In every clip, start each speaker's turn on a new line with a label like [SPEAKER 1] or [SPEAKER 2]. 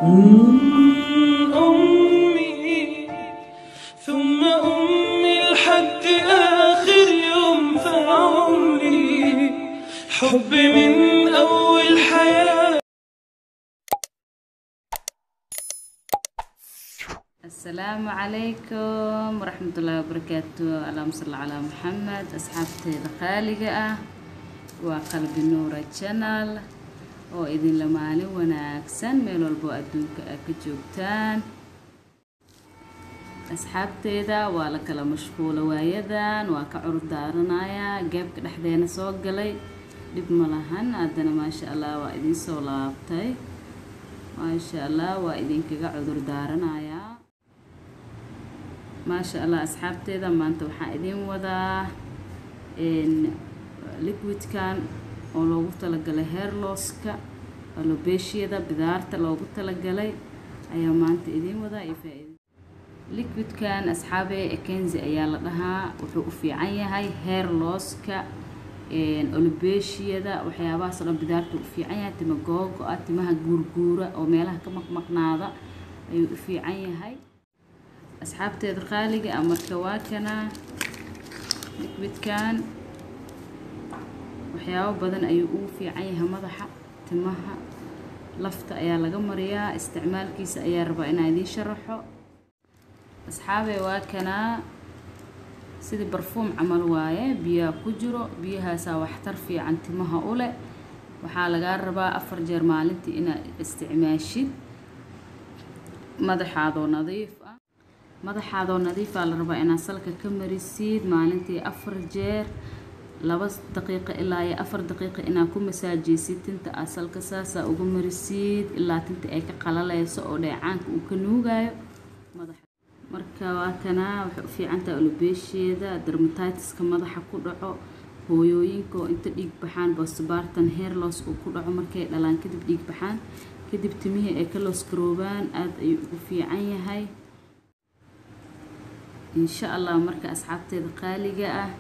[SPEAKER 1] أمي ثم أمي لحد آخر يوم في عمري، حبي من أول حياة.
[SPEAKER 2] Asalaamu calaykum waraxmatullaahi wabarakaatu. Allahuma salli calaa Maxamed. Asxaabteeda qaaliga ah, waa Qalbi Nuura Channel oo idinla maalin wanaagsan meel walbo adduunka aad ka joogtaan. Asxaabteeda, waa la kala mashquula waayadan, waa ka cudur daaranayaa geebka dhexdeena soo galay. Dhib ma lahan, haddana maasha Allah waa idiin soo laabtay. Maasha Allah, waa idinkaga cudur daaranayaa. Maasha Allah, asxaabteeda, maanta waxaan idiin wadaa liquidkan oo loogu talagalay hair losska, alopeciada, bidaarta loogu talagalay ayaa maanta idiin wadaa iyo faa-iida liquidkan. Asxaabe, Ekenzi ayaa la dhahaa. Wuxuu u fiican yahay hair losska, alopeciada, waxyaabahaas oo dhan bidaarta u fiican yahay. Tima googo-a, timaha guurguura oo meelaha ka maqmaqnaada ayuu u fiican yahay, asxaabteeda qaaliga ah. Marka waa kana liquidkan, waxyaabo badan ayuu ugu fiican yahay madaxa, timaha, lafta ayaa laga mariyaa. Isticmaalkiisa ayaa rabaa inaan idiin sharaxo, asxaabe. Waa kanaa, sidii barfuum camal waaye. Biyaha ku jiro, biyahaasaa waxtar fiican timaha u leh. Waxaa lagaa rabaa 4 jeer maalintii inaad isticmaashid, madaxaadoo nadiif ah. Madaxaadoo nadiifaa la rabaa inaad salka ka marisid maalintii 4 jeer, 2 daqiiqo ilaa iyo 4 daqiiqo inaad ku masaajeysid tinta, aad salka saasaa uga marisid ilaa tinta ay ka qalaleyso oo dheecaanka uu ka nuugayo madaxa. Marka waa kanaa, waxay u fiican tahay alopeciada, dermatitiska madaxa ku dhaco, hooyooyinka oo inta dhiig baxaan postpartum hair loss uu ku dhaco, markay dhalaan kadib dhiig baxaan, kadib timihii ay ka loss garoobaan, aada ayuu ugu fiican yahay, insha Allah. Marka asxaabteeda qaaliga ah,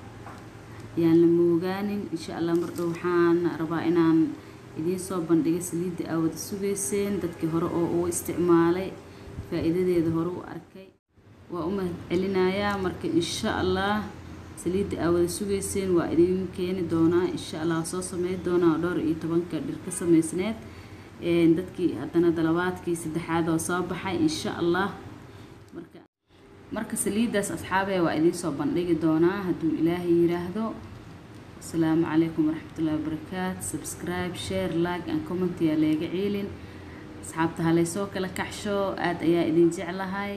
[SPEAKER 2] yaan la moogaanin. Insha Allah mar dhow waxaan rabaa inaan idiin soo bandhigay saliidda aa wada sugeyseen. Dadkii hore oo uu isticmaalay, faa-iidadeeda hore u arkay, waa u mahad celinayaa. Marka insha Allah saliidda aa wada sugeyseen waa idiin keeni doonaa, insha Allah. Soo sameyn doonaa oo dhowr iyo tobanka dhir ka sameysneed. Dadkii haddana dalabaadkii saddexaad oo soo baxay, insha Allah. Marka saliiddaas, asxaabee, waa idiin soo bandhigi doonaa hadduu Ilaahay yiraahdo. Asalaamu calaykum waraxmatullahi wabarakaatu. Subscribe, share, like and comment yaa leega ciilin. Asxaabta halaysoo kala kaxsho, aada ayaa idin jeclahay.